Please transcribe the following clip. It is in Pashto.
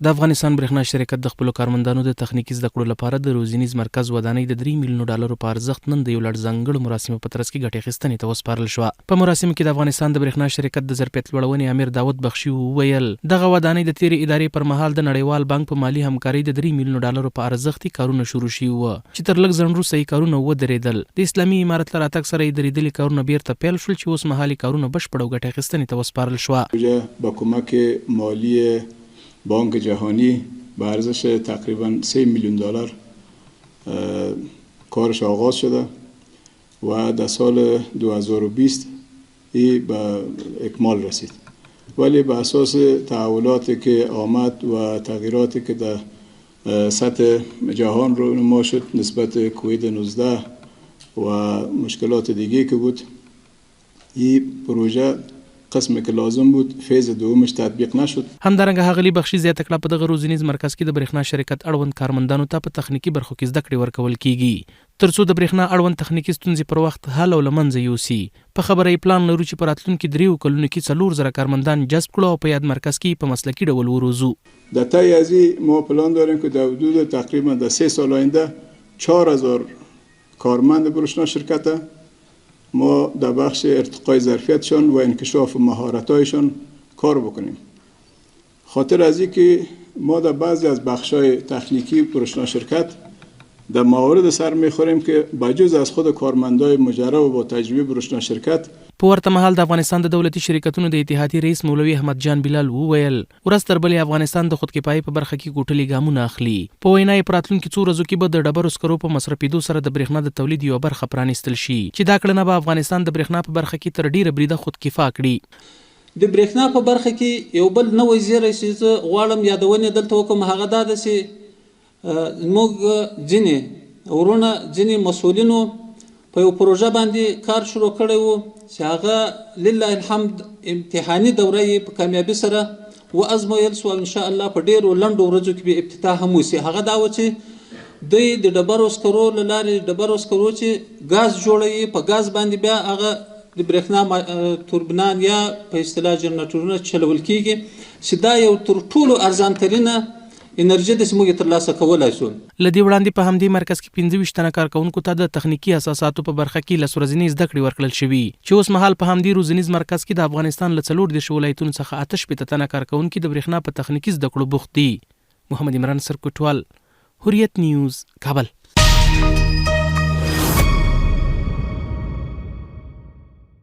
د افغانستان برېښنا شرکت د خپلو کارمندانو د تخنیکي زده کړو لپاره د روزنیز مرکز ودانۍ د درې میلیونو ډالرو په ارزښت نن د یو لړ ځانګړو مراسمو په ترڅ کې ګټې اخیستنې ته وسپارل شوه. په مراسمو کې د افغانستان د برېښنا شرکت د ظرفیت لوړونې امیر داود بخشي وویل، دغه ودانۍ د تېرې ادارې پر مهال د نړیوال بانک په مالي همکارۍ د درې میلیونو ډالرو په ارزښت یې کارونه شروع شوي و چې تر لږ ځنډ وروسته یې کارونه ودرېدل. د اسلامي امارت له راتګ سره یې درېدلي کارونه بېرته پیل شول چې اوس مهال یې کارونه بشپړ او ګټې اخیستنې ته وسپارل شوه. پروژه با کمک مالی بانک جهانی به ارزش تقریبا 3 میلیون دلار کارش آغاز شده و در سال 2020 ای به اکمال رسید ولی به اساس تحولاتی که آمد و تغییراتی که در سطح جهان رو نما شد نسبت کووید 19 و مشکلات دیگه که بود، این پروژه قسمی که لازم بود فیز دومش تطبیق نشد. همدارنګه ښاغلي بخشي زیاته کړه، په دغه روزنیز مرکز کې د برېښنا شرکت اړوند کارمندانو ته په تخنیکي برخو کې زده کړې ورکول کېږي، ترڅو د برېښنا اړوند تخنیکي ستونزې پر وخت حل او له منځه یوسي. په خبره یې پلان لرو چې په راتلونکي درېیو کلونو کې 4000 کارمندان جذب کړو او په یاد مرکز کې یې په مسلکي ډول وروزو. در طی ازی ما پلان داریم که در حدود تقریبا در 3 سال آینده 4000 کارمند برشنا شرکت ما در بخش ارتقای ظرفیتشان و انکشاف مهارت‌هایشان کار بکنیم. خاطر از که ما در بعضی از بخش‌های تخنیکی برشنا شرکت در موارد سر میخوریم که بجز از خود کارمندای مجرب و با تجربه برشنا شرکت، په ورته مهال د افغانستان د دولتي شرکتونو د اتحادیې رئیس مولوي احمد جان بلال وویل، ورځ تر بلې افغانستان د خودکفایۍ په برخه کې کوټلي ګامونه اخلي. په وینا یې په راتلونکي څو ورځو کې به د ډبرو سکرو په مصرفېدو سره د برېښنا د تولید یوه برخه پرانیستل شي، چې دا کړنه به افغانستان د برېښنا په برخه کې تر ډېره بریده خودکفا کړي. د برېښنا په برخه کې یو بل نوی زیری چې زه غواړم یادونه یې دلته وکړم هغه دا ده چې زموږ ځینې وروڼه، ځینې مسؤلینو په یو پروژه باندې کار شروع کړی وو چې هغه لله الحمد امتحاني دوره یې په کامیابي سره و ازمویل شو او ان شاء الله په ډیرو لنډو ورځو کې به افتتاح هم وشي. هغه دا و چې دوی د ډبرو سکرو له لارې ډبرو سکرو چې ګاز جوړوي، په ګاز باندې بیا هغه د برېښنا توربینان یا په اصطلاح جنریټرونه چلول کیږي چې دا یو تر ټولو ارزان ترینه انرژي ده چې موږ یې ترلاسه کولای شو. له دې وړاندې په همدې مرکز کې 25 تنه کارکوونکو ته د تخنیکي اساساتو په برخه کې لس ورځنۍ زده کړې ورکړل شوي چې اوس مهال په همدې روزنیز مرکز کې د افغانستان له 34 ولایتونو څخه 68 تنه کارکوونکي د برېښنا په تخنیکي زده کړو بوخت دي. محمد عمران سرکوټوال، حریت نیوز، کابل.